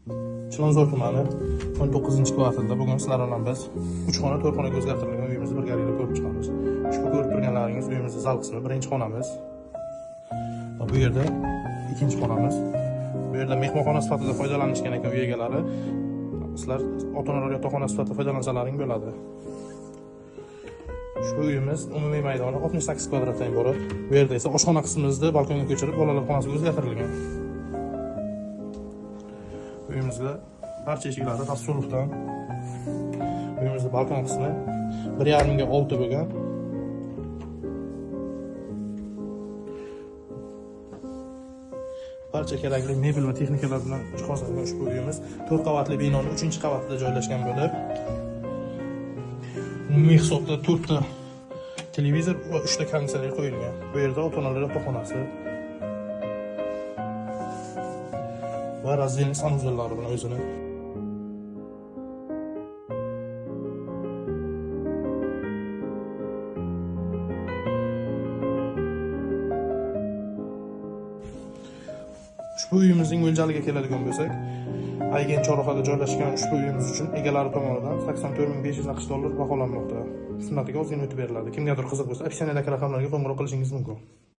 Chilonzor tumani 19-kvartalda bugun sizlar bilan biz 3 xona 4 xonaga o'zgartirilgan uyimizni birgalikda ko'rib chiqamiz. Ushbu ko'rib turganlaringiz uyimizning zal qismi, birinchi xonamiz. Va bu yerda ikkinchi xonamiz. Bu yerda mehmonxona sifatida foydalanishgan ekan uy egalari. Sizlar ota-onalar yotoqxona sifatida foydalansalaring bo'ladi. Ushbu uyimiz umumiy maydoni 68 kvadratdan iborat. Bu yerda esa oshxona qismimizda balkonga ko'chirib bolalar xonasiga o'zgartirilgan. Uyimizda barcha eshiklari Rasullovdan. Uyimizda balkon qismi 1,5 ga 6 bo'lgan. Barcha kerakli mebel va texnikalar bilan jihozlangan ushbu uyimiz 4 qavatli binoning 3-qavatida joylashgan bo'lib, umumiy hisobda 4 ta televizor va 3 ta konditsioner qo'yilgan. Bu yerda ota-onalar yotoqxonasi va razdельный sanuzellari bilan o'zini. Ushbu uyimizning mo'ljaliga keladigan bo'lsak, Aygen chorrahada joylashgan ushbu uyimiz uchun egalari tomonidan 84 500 AQSh dollar baholanmoqda. Sunnatiga ozgina o'tib beriladi. Kimgadir qiziq bo'lsa, описание dagi raqamlarga qo'ng'iroq qilishingiz mumkin.